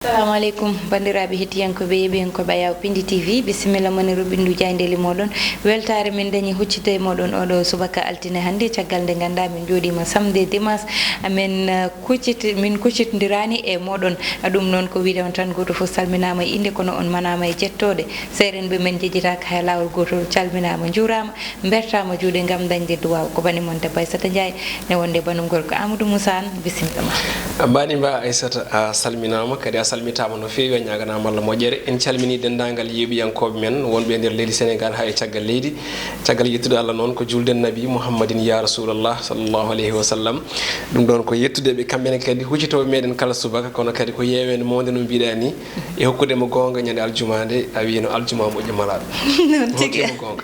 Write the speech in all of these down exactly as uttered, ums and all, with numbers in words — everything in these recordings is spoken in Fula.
Assalamu aleykum, banndiraaɓe hettiyankooɓe, yeeɓiyankooɓe Ayaw Pindi T V, bisimilla mon e roɓindu jaayndeeli mooɗon. Weltaare min dañi huccita e mooɗon oɗo subaka altine hannde, caggal nde nganndaa min njooɗiima samedi e dimanche, amin, eh, kuccit-, min kuccitndiraani e mooɗon. Ɗum noon ko wiide on tan gooto fof salminaama e innde, kono on manaama e jettooɗe. Seerenɓe men njejjitaaka hay laawol gootol, calminaama, njuuraama. Mbertaama juuɗe ngam dañde duwaaw. Ko bani mon debbo Aissata Ndiaye, ne wonde banum gorko Amadou Moussa Anne, bisimilla ma. A mbaɗi mba Aissata, a salminaama, kadi a salmitaama no feewi, a ñaaganaama Allah moƴƴere. En calminii denndaangal yeeɓiyankooɓe men wonɓe e nder leydi Sénégal haa e caggal leydi. Caggal yettude Allah noon ko julden Nabi Muhammadin ya Rasulallah sallallahu alayhi wa sallam. Ɗum ɗoon ko yettude ɓe kamɓe ne kadi huccitooɓe meɗen kala subaka, kono kadi ko yeeweende mawnde no mbiɗa ni, e hokkude mo goonga ñande aljuma nde, a wiino aljuma moƴƴo malaaɗo. Noon tigi. Hokkii mo goonga.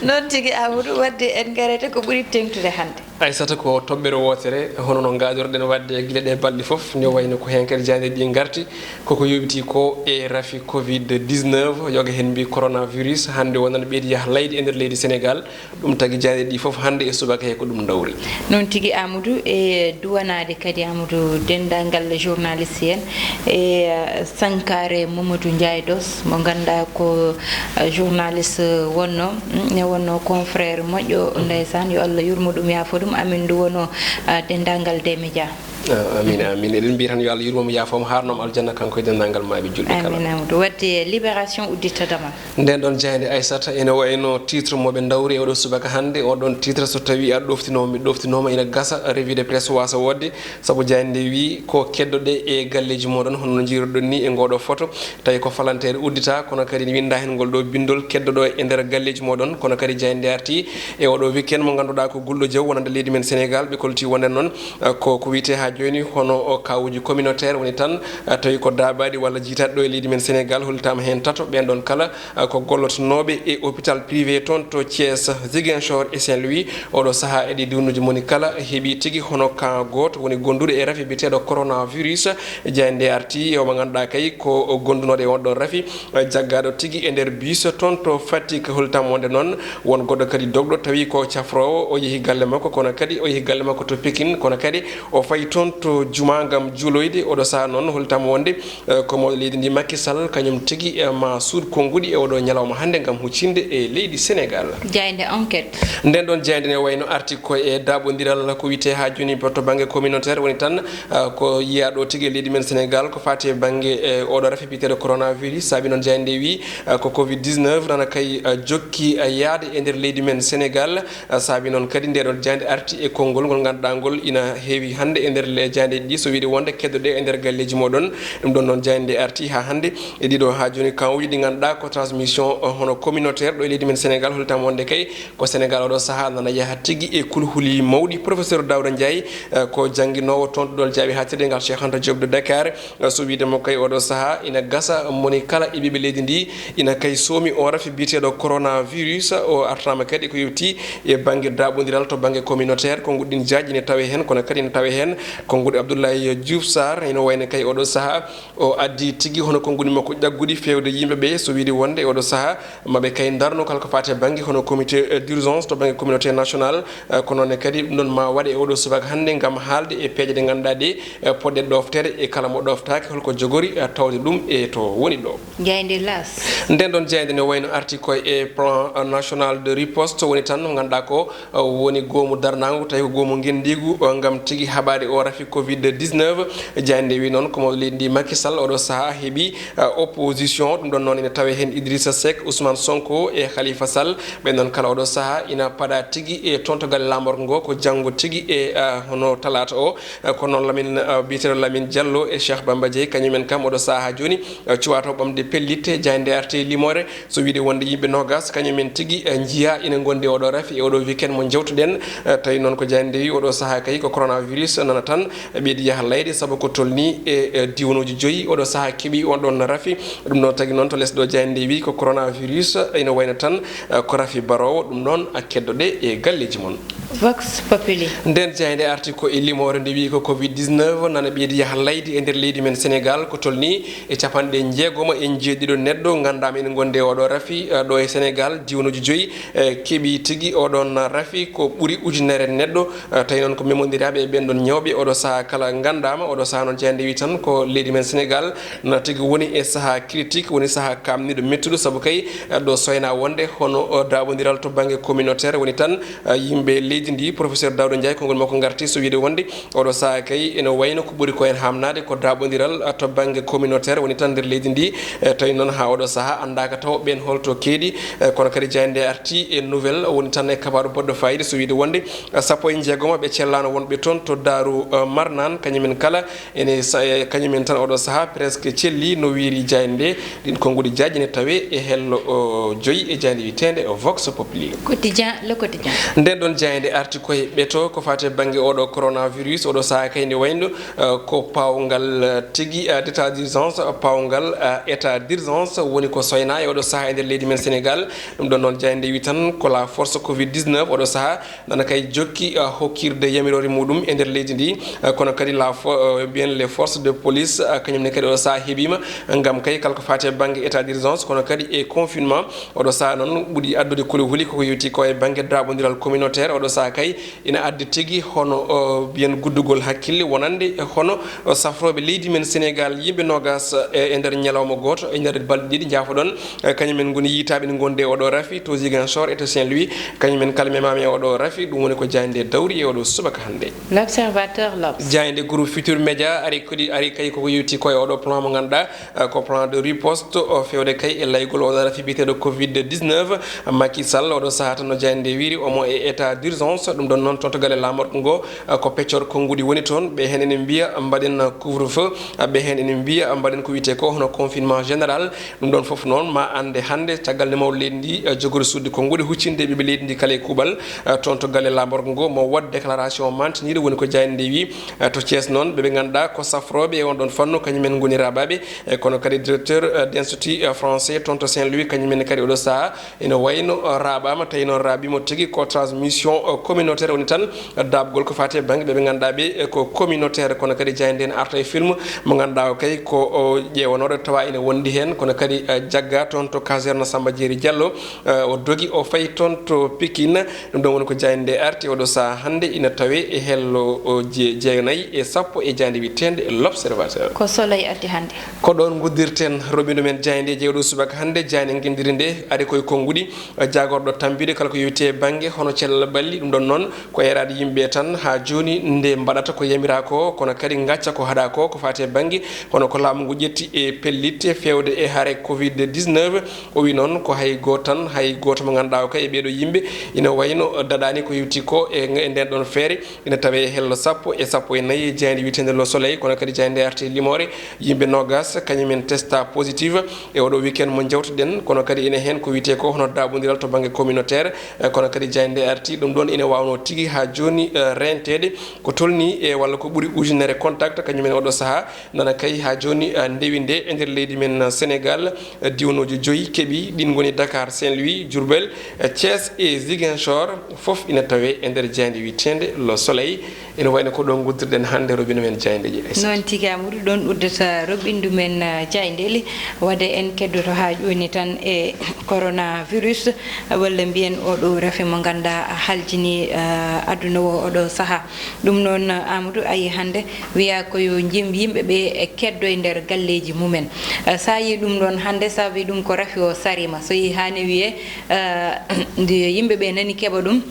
Noon tigi, Amadou, wadde en ngarete ko ɓuri teeŋtude hannde. Aissata, ko toɓɓere wootere, hono no ngaadorɗen waɗde e gila ɗe balɗe fof, ne wayno ko heen kadi jaayndeeji ɗi ngarti, koko yowitii ko e rafi covid dix-neuf, yoga heen mbiyi coronavirus, hannde wonana ɓeydi yah laydi e nder leydi Sénégal. Ɗum tagi jaayndeeji ɗi fof hannde e subaka he ko ɗum dawri. Noon tigi, Amadou, e duwanaade kadi, Amadou, denndaangal journaliste en, e, eh, sankaare Mamadou Ndiaye Dos, mo ngannduɗaa ko, eh, journaliste wonno, mm, ne wonno confrère moƴƴo, ndeysaan, yo Allah yurmo ɗum, yaafo ɗum, amin nduwano, eh, denndaangal D-Média. Ah, amin, amin. Eɗen mbiya tan yo Allah yurmo mo, yaafo mo, haarno mo aljanna, kanko e denndaangal maaɓe julɓe kala. Amin, Amadou. Wadde Libération uddita damal. Nden ɗon jaaynde Aissata, ene wayno titre mo ɓe ndawri e oɗo subaka hannde, on ɗon titre so tawi a ɗoftinooma, mi ɗoftinooma, ina gasa revue de presse wasa wodde, sabu jaaynde nde wi ko keddoɗe e galleji moɗon, hono no jiiruɗon ni e ngoɗo photo, tawi ko falantere uddita, kono kadi ne winda hen ngol ɗo bindol keddoɗo e nder galleji moɗon, kono kadi jaaynde nde arti e oɗo weekend mo ngannduɗaa ko gulɗo jaw wonande leydi men Sénégal, ɓe kolti wonde noon, eh, ko, ko wiyete ha joni hono o kawuji communautaire woni tan, eh, tawi ko daabaɗi walla jiitaɗi ɗo e leydi men Sénégal, holtama hen tato, ɓen ɗon kala, eh, ko gollotonooɓe e hôpital privé toon to Thiès, Ziguinchor e Saint-Louis. Oɗo saaha e ɗi duunnuji moni kala heeɓi tigi hono ka gooto woni gonduɗo e rafi biyeteɗo coronavirus. Jaaynde nde arti e o mo ngannduɗaa kay ko gondunoɗo e on ɗon rafi, eh, jaggaɗo tigi e nder bus toon to Fatick. Holtam wonde noon won goɗɗo kadi dogɗo tawi ko cafrowo, o yehi galle makko, kono kadi o yehi galle makko to Pekin, kono kadi o fayi toon to juma ngam juuloyde. Oɗo saaha noon holtam wonde, eh, ko mawɗo leydi ndi Macky Sall, kañum tigi, eh, ma suuɗ konnguɗi e oɗo ñalawma hannde ngam huccinde e leydi Sénégal. Jaaynde Enquête. Nden ɗon jaaynde ne wayno arti ko e daaɓondiral ko wiyete ha joni to bangge communautaire woni tan, eh, ko yiya ɗo tigi e leydi men Sénégal ko fati e bangge, eh, oɗo rafi biyeteɗo coronavirus. Saabi noon jaaynde nde wi, eh, ko covid dix-neuf nana kay, eh, jokki, eh, yaade e nder leydi men Sénégal. Eh, saabi noon kadi nde ɗon jaaynde arti e konngol ngol ngannduɗaa ngol ina heewi hannde e nder le-, jaayndeeji ɗi, so wiyde wonde keddoɗe e nder galleji moɗon. Ɗum ɗon noon jaaynde nde arti ha hannde e ɗiɗo ha joni kawuji ɗi ngannduɗaa ko transmission, eh, hono communautaire ɗo e leydi men Sénégal, holtam wonde kay ko Sénégal oɗo saaha nana yaha tigi e kulhuli mawɗi. Professeur Daouda Ndiaye, eh, ko jannginoowo toon to ɗo jaaɓi haaɗtirde ngal Cheikh Anta Diop de Dakar, eh, so wiyde mo kay oɗo saaha ina gasa moni kala e ɓiɓɓe leydi ndi ina kay soomi o rafi biyeteɗo coronavirus. O artama kadi ko yewti e bangge daaɓondiral to bangge communautaire, konnguɗi ɗin jaaji ne tawe hen, kono kadi ne tawe hen konnguɗi Abdoulaye Diouf Sarr, ina wayno kay oɗo saaha o addi tigi hono konnguɗi makko ƴagguɗi fewde yimɓe ɓe, so wiyde wonde e oɗo saaha maɓe kay darno kala ko fati e bangge hono comité, eh, d'urgence to bangge communauté nationale, eh, ko noon ne kadi ɗum ɗon ma waɗe e oɗo subaka hannde ngam haalde e peeje ɗe ngannduɗaa ɗe, eh, poɗɗe ɗoftere e kala mo ɗoftaaki holko jogori, eh, tawde ɗum e to woni ɗo. Jaaynde L'As. Nden ɗon jaaynde ne wayno arti ko e plan, eh, national de riposte woni tan mo ngannduɗaa ko, eh, woni goomu darnaangu, tawi ko goomu ngenndiigu, eh, ngam tigi haɓaade o rafi covid dix-neuf. Jaaynde wi noon ko mawɗo leydi ndi Macky Sall oɗo saaha heɓi, eh, opposition. Ɗum ɗon noon ene tawe heen Idrissa Seck, Ousmane Sonko e Khalifa Sall. Ɓen noon kala oɗo saaha ina paɗa tigi e toon to galle laamorgo ngo ko janngo tigi e, eh, hono talaata o. Eh, ko noon Lamine, eh, biyeteeɗo Lamine Diallo e Cheikh Bamba Dièye, kañumen kam oɗo saaha jooni, eh, cuwaa to ɓamde pellitte. Jaaynde nde arti e limoore, so wiyde wonde yimɓe noogas kañumen tigi, eh, njiya ina ngondi oɗo rafi e oɗo weekend mo jewtuɗen. Eh, tawi noon ko jaaynde nde wi oɗo saaha kay ko coronavirus nana tan, eh, ɓeydi yaha layde sabu ko tolni e, eh, diwnuuji joyi oɗo saaha keɓi on ɗon rafi. Ɗum noon tagi noon to les ɗo jaaynde nde wi ko coronavirus, eh, ina wayno tan, eh, ko rafi baroowo. Ɗum noon a keddoɗe e galleji mon. Vox Populi. Nden jaaynde arti ko e limoore nde wi ko covid dix-neuf nana ɓeydi yaha layde e nder leydi men Sénégal ko tolni e capanɗe jeegoma e jeeɗiɗo neɗɗo nganndaama ene ngondi e oɗo rafi, eh, ɗo e Sénégal, diwnuuji joyi, eh, keɓi tigi oɗon rafi ko ɓuri ujunere neɗɗo, eh, tawi noon ko memondiraaɓe e ɓen ɗon ñawɓe oɗo Oɗo sahaa kala nganndaama, oɗo sahaa noon jaaynde wi tan ko leydi men Senegaal na tigi woni e sahaa critique, woni sahaa kaamniiɗo mettuɗo, sabu kay, eh, ɗo soyna wonde hono, o, daaɓondiral to bannge communautaire, woni tan, eh, yimɓe leydi ndi, professeur Daouda Ndiaye, konngol makko ngarti, so wiyde wonde oɗo sahaa kay ene wayno ko ɓuri ko en haamnaade ko daaɓondiral, eh, to bannge communautaire, woni tan nder leydi ndi, eh, tawi noon haa oɗo sahaa anndaaka taw ɓeen holto keedi, eh, kono kadi jaaynde arti e nouvelle, woni tan e kabaaru baɗɗo faayiida, so wiyde wonde sappo e jeegom ɓe cellaano wonɓe toon to Daaru, eh, Marnaan, kañumen kala ene sa-, eh, kañumen tan oɗo sahaa presque celli no wiiri jaaynde nde. Ɗin konnguɗi jaaji ne tawe e hello, o, joyi e jaaynde wiyeteende Vox Populi. Quotidien, Le Quotidien. Nden ɗon jaaynde arti koye ɓeto ko faati e bannge oɗo coronavirus, oɗo sahaa kay nde wayno, eh, ko paawngal, eh, tigi, eh, d'état d'urgence, paawngal, eh, état d'urgence woni ko soyna e oɗo sahaa e nder leydi men Senegaal. Ɗum ɗon noon jaaynde wi tan ko la force covid dix-neuf oɗo sahaa nana kay jokki, ah, hokkirde yamiroore muɗum e nder leydi ndi, ah, kono kadi la fo-, ah, mbiyen les forces de police, ah, kañum ne kadi oɗo sahaa heɓiima ngam kay kala ko faati e bannge état d'urgence, kono kadi e confinement. Oɗo sahaa noon ɓuri addude kuli huli koko yowti ko e bannge daaɓondiral communautaire. Oɗo sahaa kay ina addi tigi hono, ah, mbiyen guddugol hakkille wonande hono, ah, safrooɓe leydi men Senegaal yimɓe noogas, eh, e nder ñalawma gooto, e nder balɗe ɗiɗi, njaafoɗon. Eh, kañum en ngoni yiytaaɓe ne ngondi e oɗo rafi to Ziguinchor e to Saint-Louis. Kañum en kala memaama e oɗo rafi, ɗum woni ko jaaynde dawri e oɗo subaka hannde. L'Observateur, L'Obs. Jaaynde groupe Futur Média ari kadi, ari kay koko yewti ko e oɗo plan mo ngannduɗaa, eh, ko plan de riposte, o fewde kay e laygol oɗo rafi biyeteeɗo covid dix-neuf. Macky Sall oɗo sahaa tan no jaaynde wiiri omo e état d'urgence, ɗum ɗon noon toon to galle laamorgo ngo, eh, ko peccor konnguɗi woni toon. Ɓe heen ene mbiya mbaɗen couvre-feu, eh, ɓe heen ene mbiya mbaɗen ko wiyetee ko hono confinement général. Ɗum ɗon fof noon ma annde hannde caggal nde mawɗo leydi ndi, eh, jogori suuɗde konnguɗi huccinde ɓiɓɓe leydi ndi kala e kuuɓal, eh, toon to galle laamorgo ngo mo waɗ déclaration mantiniiɗo woni ko jaaynde nde wi, eh, to Thiès noon ɓe ɓe ngannduɗaa ko safrooɓe e on ɗon fannu kañum en ngoni raaɓaaɓe, eh, kono kadi directeur, eh, d'Institut, eh, français toon to Saint-Louis kañum en kadi oɗo sahaa ina wayno, eh, raaɓaama tawi noon raaɓiimo tigi ko transmission, eh, communautaire woni tan daaɓgol ko faati e bannge ɓe ɓe ngannduɗaa ɓe, eh, ko communautaire, kono kadi jaaynde ene arta e film mo ngannduɗaa o kay ko o ƴeewanooɗo tawa ina wondi heen, kono kadi, eh, jagga toon to caserne Samba Jeeri Diallo, eh, o dogi o fayi toon to Pikine. Ɗum ɗon woni ko jaaynde nde arti oɗo sahaa hannde ina tawe e hello o je-, jeenayi e sappo e jaaynde wiyeteende L'Observateur. Ko Soleil addi hannde. Ko ɗoon nguddirten roɓindu men jaayndeeji e oɗo subaka hannde, jaaynde ngenndiri nde ari koye konnguɗi. Jaagorɗo tambiiɗo kala ko yowiti e bannge hono cellal ɓalli, ɗum ɗon noon ko eeraade yimɓe tan haa jooni nde mbaɗata ko yamiraa ko, kono kadi ngacca ko haɗaa ko, ko faati e bannge hono ko laamu ngu ƴetti e pellitte feewde e hare covid dix-neuf. O wi noon ko hay gooto tan, hay gooto mo ngannduɗaa o kay e ɓeeɗo yimɓe ina wayno daɗaani ko yowiti ko e, e nden ɗon feere. Ina tawe e hello sappo e sappo e nayi e jaaynde wiyeteende Le Soleil, kono kadi jaaynde nde arti e limoore yimɓe noogas kañum en testa positive e oɗo weekend mo njawtuɗen, kono kadi ina heen ko wiyetee ko hono daaɓondiral to bannge communautaire, eh, kono kadi jaaynde nde arti ɗum ɗoon ina waawnoo tigi haa jooni, eh, reenteede ko tolnii e walla ko ɓuri ujunere contact kañum en oɗo sahaa nana kay haa jooni, eh, ndewi nde e nder leydi men, eh, Sénégal, eh, diwnuuji joyi keɓi, ɗiin ngoni Dakar, Saint-Louis, Diourbel, eh, Thiès e Ziguinchor, fof ina tawe e nder jaaynde wiyeteende Le Soleil. Ina wayno ko ɗo nguddirɗen hannde roɓindu men jaayndeeji, Aissata. Noon tigi, Amadou, ɗoon uddata roɓindu men, ah, jaayndeeli. Waɗde en keddoto haa jooni tan e coronavirus, walla mbiyen oɗo rafi mo ngannduɗaa haljini, ah, aduna o oɗo sahaa. Ɗum noon, Amadou, a yii hannde wiyaa ko yo jim-, yimɓe ɓe keddo e nder galleeji mumen. Ah, so a yii ɗum ɗoon hannde, sabi ɗum ko rafi o sariima. So yii haa ne wiyee, ah, nde yimɓe ɓe nani keɓa ɗum,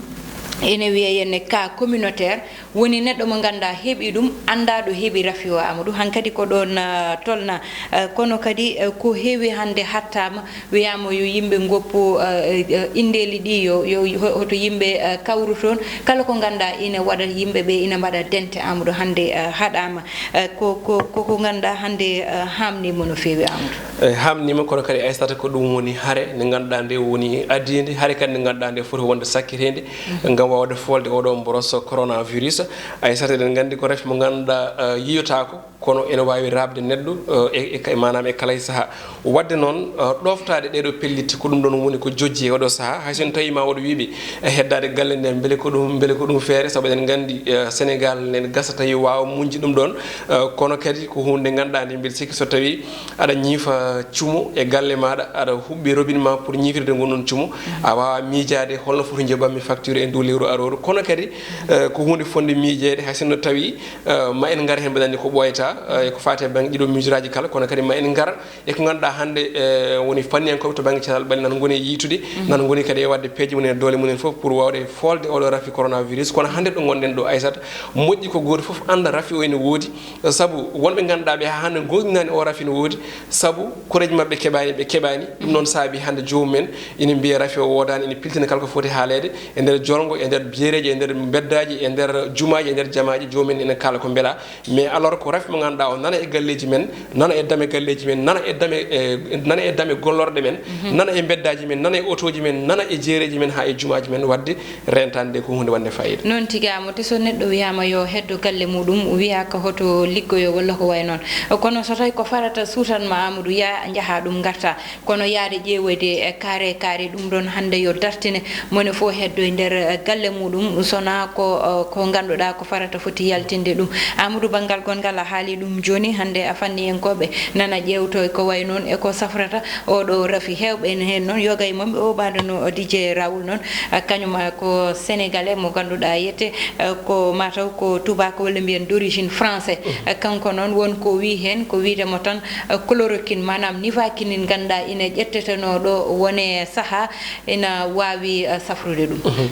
ene wiyee yen cas communautaire, woni neɗɗo mo ngannduɗaa heɓi ɗum, anndaa ɗo heɓi rafi o, Amadou. Hankadi ko ɗoon, ah, tolna. Ah, kono kadi, ah, ko heewi hannde hattaama, wiyaama yo yimɓe ngoppu, ah, eh, eh, inndeeli ɗi, yo, yo, ho-, hoto yimɓe, ah, kawru toon. Kala ko ngannduɗaa ina waɗa yimɓe ɓe ina mbaɗa dente, Amadou, hannde, ah, haɗaama. Ah, ko, ko, ko, ko ngannduɗaa hannde, ah, haamniima no feewi, Amadou. E, haamniima, kono kadi, Aissata, ko ɗum woni hare nde ngannduɗaa nde woni adiinde, hare kadi nde ngannduɗaa nde foti wonde sakkireende, mhm, ngam waawde foolde oɗo mboros coronavirus. Aissata, eɗen nganndi ko rafi mo ngannduɗaa, eh, yiyotaako, kono ene waawi raɓde neɗɗo, eh, e, e, e maanaam e kala e sahaa. Waɗde noon, eh, ɗooftaade ɗeeɗo pellitte, ko ɗum ɗoon woni ko jojji e oɗo sahaa. Hay so tawii ma woɗ wiiɓe, eh, heddaade galle nde, mbele ko ɗum, mbele ko ɗum feere, sabu eɗen nganndi, eh, Senegaal ne gasa tawi waawa muñde ɗum ɗoon, eh, kono kadi ko huunde nde ngannduɗaa nde mbiɗa sikki so tawii aɗa ñiifa cumo e galle maaɗa, aɗa huɓɓi robinet ma pour ñifirde ngon ɗon cumo, a waawa miijaade holno foti njoɓanmi facture e ndu lewru arooru. Kono kadi, eh, ko huunde fotnde miijeede, hay sinno tawi, eh, ma en ngar heen, mbeɗa anndi ko ɓooyata, eh, e ko faati e bannge ɗiɗo miijoraaji kala, kono kadi ma en ngar e ko ngannduɗaa hannde, eh, woni fanniyankooɓe to bannge cellal ɓalli, nana ngoni e yiytude, nana ngoni kadi e waɗde peeje mum en e doole mum en fof pour waawde foolde oɗo rafi coronavirus. Kono hannde ɗo ngonɗen ɗo, Aissata, moƴƴi ko gooto fof annda rafi o ene woodi, sabu wonɓe ngannduɗaa ɓe haa hannde goonɗinaani o rafi ne woodi, sabu koreeji maɓɓe keɓaani, ɓe keɓaani. Ɗum noon saabi hannde joomum en ina mbiya rafi o woodaani, ina piltina kala ko foti haaleede e nder jolngo, e nder biyereeji, e nder mbeddaaji, e nder jumaaji, e nder jamaaji, joomum en ina kaala ko mbelaa. Mais alors ko rafi mo ngannduɗaa o nana e galleeji men, nana e dame galleeji men, nana e dame, e, nana e dame gollorɗe men, nana e mbeddaaji men, nana e otooji men, nana e jeereeji men, haa e jumaaji men, waɗde rentaade nde ko huunde waɗnde faayiida. Noon tigi, Amadou, so neɗɗo wiyaama yo heddo galle muɗum, wiyaaka hoto liggoyo walla ko wayi noon. Kono so tawi ko farata suutan ma, Amadou, yaa njaha ɗum ngarta. Kono yaade ƴeewoyde, eh, kaare kaare, ɗum ɗoon hannde yo dartine, mone fof heddo e nder, eh, galle muɗum, so na ko, eh, ko ngannduɗaa ko farata foti yaltinde ɗum. Amadou, banngal gonngal a haali ɗum jooni, hannde a fanniyankooɓe nana ƴeewto e ko wayi noon e ko safrata oɗo rafi. Heewɓe ene heen noon, yoga e maɓɓe o ɓaadano D J Raoul noon, eh, kañum, eh, ko Sénégalais mo ngannduɗaa yette, eh, ko mataw ko tubaako walla mbiyen d'origine français. Eh, kanko noon won ko wii heen, ko wiide mo tan, eh, chloroquine, maanaam nivaquine, ngannduɗaa ina ƴettetenoo ɗo wone sahaa, ina waawi, eh, safrude ɗum. Mhm.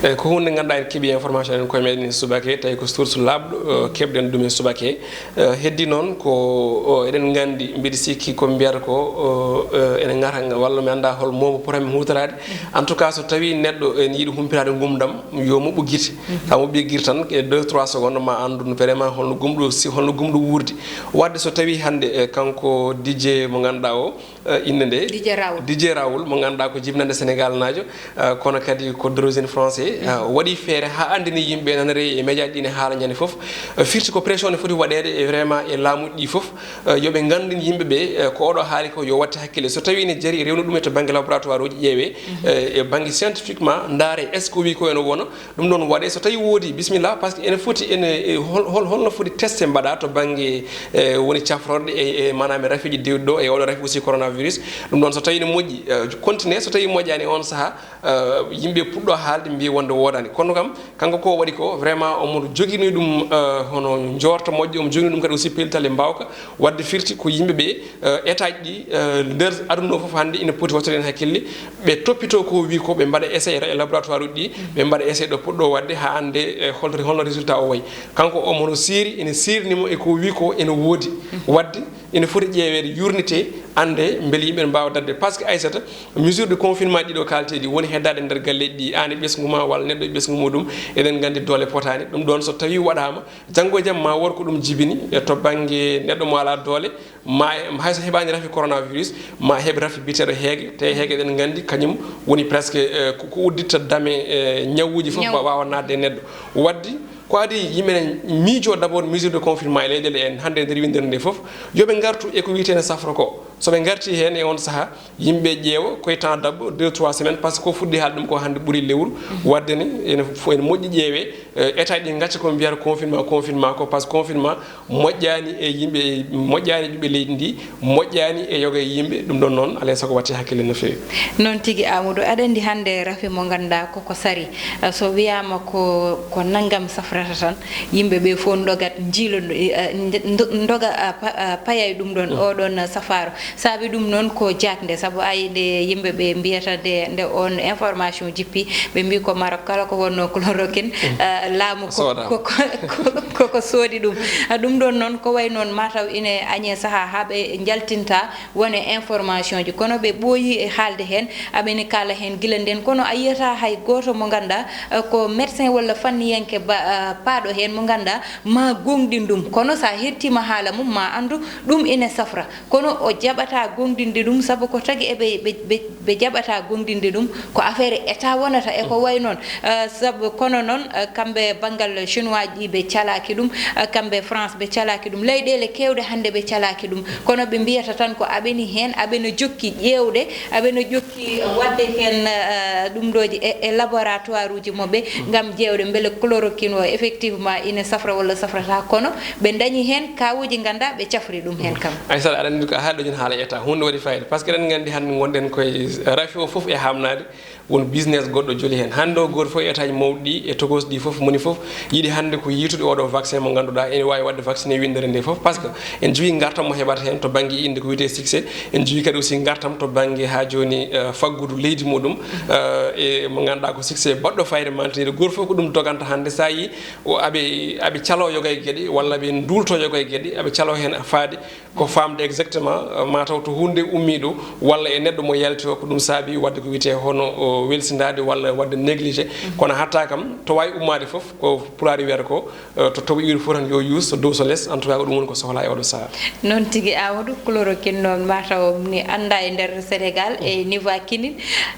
Eyi, ko huunde ngannduɗaa en keɓi information en koye meɗen subake, tawi ko source laaɓɗo, eh, keɓɗen ɗum e subake. Eh, heddi noon ko, o, eɗen nganndi, mbiɗa sikki ko mbiyata ko, o, eh, ene ngata nga, walla mi annda hol momo potami huutoraade. En tout cas, so tawi neɗɗo ene yiɗi humpitaade ngumdam, yo moɓɓu gite. Sa moɓɓi gite tan, e deux, trois secondes, ma anndu vraiment holno gumɗo si-, holno gumɗo wuurdi. Wadde so tawi hannde, eh, kanko D J mo ngannduɗaa o, eh, innde nde? D J Raoul. D J Raoul, mo ngannduɗaa ko jibinande Sénégal naajo, eh, kono kadi ko d'origine français. Eh, o waɗi feere haa anndini yimɓe nana rewi e média ɗi ne haala ñande fof. Eh, firti ko pression ne foti waɗeede e vraiment e laamuɗi ɗi fof. Eh, yo ɓe nganndin yimɓe ɓe, eh, ko oɗo haali ko yo watte hakkille. So tawi ne jari, rewnu ɗum e to bannge laboratoire uji ƴeewe, eh, e bannge scientifiquement, ndaare est-ce que o wi ko ene wona, ɗum ɗoon waɗe, so tawi woodi, bisimilla, par ce que ene foti, ene, e hol, hol, holno foti testé mbaɗa to bannge, e, woni cafrorɗe, e, e, maanaam e rafiiji dewɗi ɗo, e oɗo rafi aussi coronavirus. Ɗum ɗoon so tawi ne moƴƴi, e, continue, so tawi moƴƴaani on sahaa, e, yimɓe puɗɗo haalde mbiya wonde woodaani. Kono kam, kanko ko waɗi ko, vraiment, omo jogini ɗum, e, hono njoorto moƴƴo, omo jogini ɗum kadi aussi pellital e mbaawka. Wadde firti ko yimɓe ɓe, eh, état ji ɗi, eh, nder aduna o fof hannde ina poti wattude heen hakkille. Ɓe toppitoo ko wi ko, ɓe mbaɗa essai e laboratoire uji ɗi, ɓe mbaɗa essai ɗo poɗɗo waɗde haa annde, eh, holto, holno résultat o wayi. Kanko o mono seeri, ene seerini mo e ko wi ko ene woodi. Wadde ene foti ƴeeweede, yurnitee, annde mbele yimɓe ne mbaawa daɗde. Par ce que Aissata, mesure de confinement ɗiɗo kalteeɗi woni heddaade nder galleeji ɗi, aan e ɓesngu ma walla neɗɗo e ɓesngu muɗum, eɗen nganndi doole potaani. Ɗum ɗoon so tawi waɗaama, janngo e jam ma wor ko ɗum jibini, e to bannge neɗɗo mo alaa doole, ma e, hay so heɓaani rafi coronavirus, ma heɓ rafi biyeteeɗo heege, te heege eɗen nganndi kañum woni presque, eh, ko, ko udditta dame, eh, ñawuuji fof. Ñaw. Wa-, waawa naatde e neɗɗo. Wadde ko adii yimɓe ne miijoo d'abord mesure de confinement e leyɗeele en hannde e nder winndere nde fof, yo ɓe ngartu e ko wiyetee ne safro ko. So ɓe ngartii heen e on sahaa, yimɓe ƴeewa koye temps dabbo deux, trois semaines, par ce que ko fuɗɗi haalde ɗum ko hannde ɓuri lewru. Wadde ne, ene fo-, ene moƴƴi ƴeewee, eh, état ji ɗi ngacca ko mbiyata confinement, confinement ko, par ce que confinement moƴƴaani e yimɓe, moƴƴaani e ɓiɓɓe leydi ndi, moƴƴaani e yoga e yimɓe, ɗum ɗoon noon, alaa e sago waɗte hakkille no feewi. Noon tigi, Amadou, aɗa anndi hannde rafi mo ngannduɗaa ko, ko sari. Eh, so wiyaama ko, ko nanngam safrata tan, yimɓe ɓe fof ndogat, njiilo, eh, ndo-, ndoga, ah, pa-, ah, paya e ɗum ɗoon, oɗoon safaaro. Saabi ɗum noon ko jaakde, sabu ay nde yimɓe ɓe mbiyata nde, nde on information jippi, ɓe mbi ko Maroc kala ko wonno chloroquine, eh, laamu ko, ko, ko, ko, ko soodi ɗum. Ah, ɗum ɗoon noon ko way noon mataw ine añee sahaa haa ɓe njaltinta wone information ji, kono ɓe ɓooyi e haalde heen, aɓene kaala heen gila ndeen, kono a yiyata hay gooto mo ngannduɗaa, eh, ko médecin walla fanniyanke ba-, eh, paaɗo heen mo ngannduɗaa ma goongɗin ɗum. Kono so a heɗtiima haala mum, ma anndu ɗum ine safra. Kono o jaɓataa goongɗinde ɗum, sabu ko tagi eɓe, ɓe, ɓe, ɓe jaɓataa goongɗinde ɗum, ko affaire état wonata e ko way noon. Eh, sabu kono noon, eh, kamɓe banngal chinois ji ɓe calaaki ɗum, eh, kamɓe France ɓe calaaki ɗum. Leyɗeele keewɗe hannde ɓe calaaki ɗum. Kono ɓe mbiyata tan ko aɓeni heen, aɓena jokki ƴeewde, aɓena jokki waɗde heen, eh, ɗum ɗooji e, e laboratoire uji maɓɓe ngam ƴeewde mbele chloroquine o Effectivement, ina safra walla safrata, kono ɓe dañi heen kawuuji, nganndaa ɓe cafri ɗum heen kam. Aysata, aɗa anndi ko a haalɗo joni haala état, huunde waɗi fayida, parce que eɗen nganndi hannde ngonɗen koye rafi o fof e haamnaade, won business goɗɗo joli heen. Hannde o gooto fof e état ji mawɗi ɗi e tokoosi ɗi fof, moni fof yiɗi hannde ko yiitude oɗo vaccin mo ngannduɗaa ene waawi waɗde vacciné winndere nde fof, parce que en jogii ngartam mo heɓata heen to bannge innde ko wiyetee succès, en jogii kadi aussi ngartam to bannge haa jooni, eh, faggudu leydi muɗum, eh, e mo ngannduɗaa ko succès baɗɗo fayida mantinire. Gooto fof ko ɗum doganta hannde, so a yii o aɓe, aɓe caloo yoga e geɗe, walla aɓe nduultoo yoga e geɗe, aɓe caloo heen a faade ko faamde exactement, eh, ma taw to huunde ummii ɗo, walla e neɗɗo mo yalti o, ko ɗum saabi waɗde ko wiyetee hono o welsindaade walla waɗde négligé. Kono hatta kam, to waawi ummaade fof, ko Pulaar wiyata ko, eh, to tawi iwri fof tan yo yuus, so dow so les, en tout cas ko ɗum woni ko sohlaa e oɗo sahaa. Noon tigi, Amadou, chloroquine noon ma taw mi anndaa e nder Sénégal e niveau kinin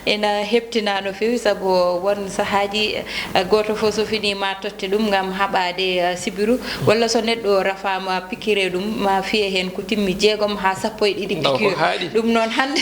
ena heptina no feewi, sabu won sahaaji, eh, gooto fof so finii ma totte ɗum ngam haɓaade, eh, sibiru, walla so neɗɗo rafaama pikire ɗum ma fiye heen ko timmi jeegom haa sappo e ɗiɗi. Taw ko piqûre haaɗi. Ɗum noon hannde,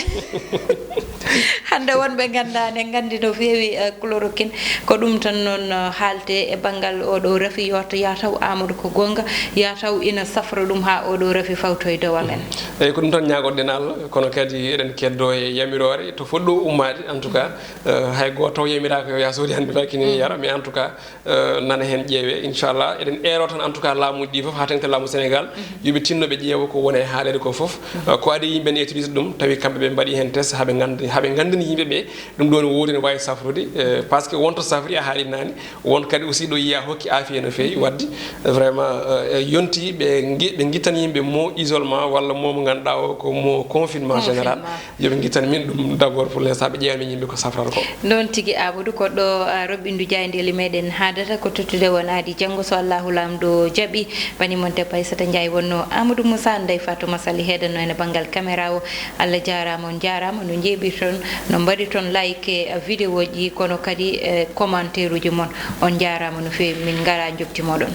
hannde wonɓe nganndaa ne nganndi no feewi, eh, chloroquine. Ko ɗum tan noon, eh, haalte e banngal oɗo rafi, yo to, ya taw Amadou ko goonga, ya taw ina safra ɗum haa oɗo rafi fawto e dowal en. Eyyi, ko ɗum tan ñaagoɗen Allah, kono kadi eɗen keddo e yamiroore to foti ɗo ummaade, en tout cas, eh, hay gooto taw yamiraaka yo yaa soodi hannde vaccine yara, mais en tout cas, eh, nana heen ƴeewe, inchallah. Eɗen eero tan, en tout cas, laamuuji ɗi fof, haa teŋti laamu Sénégal, yo ɓe tinno ɓe ƴeewa ko woni e haaleede ko fof. Eh, ko adii yimɓe ne étudier ɗum, tawi kamɓe ɓe mbaɗi heen test, haa ɓe nganndi, haa ɓe nganndini yimɓe ɓe, ɗum ɗoon woodi ne waawi safrude, eh, parce que won to safri a haali naane, won kadi aussi ɗo yiya hokki aafiya no feewi, waɗde vraiment, eh, yonti ɓe ngi-, ɓe ngittan yimɓe mo isolement walla mo mo ngannduɗaa o ko mo confinement général. Confinement. Yo ɓe ngittan min ɗum d'abord pour l'instant, ɓe ƴeewa min yimɓe ko safrata ko. Noon tigi, Amadou, ko ɗo, ah, roɓɓindu jaayndeeli meɗen haadata, ko tottude won aadi janngo so Allahu Laamɗo jaɓi. Bani mon debbo Aissata Ndiaye wonno, Amadou Moussa, Ndeye Fatou Massaly heedanno en e banngal caméra o. Allah jaaraama, on njaaraama no njeeɓirton, no mbaɗirton like, eh, vidéo ji, kono kadi, eh, commentaire uji mon. On njaaraama no feewi, min ngara njoɓti moɗon.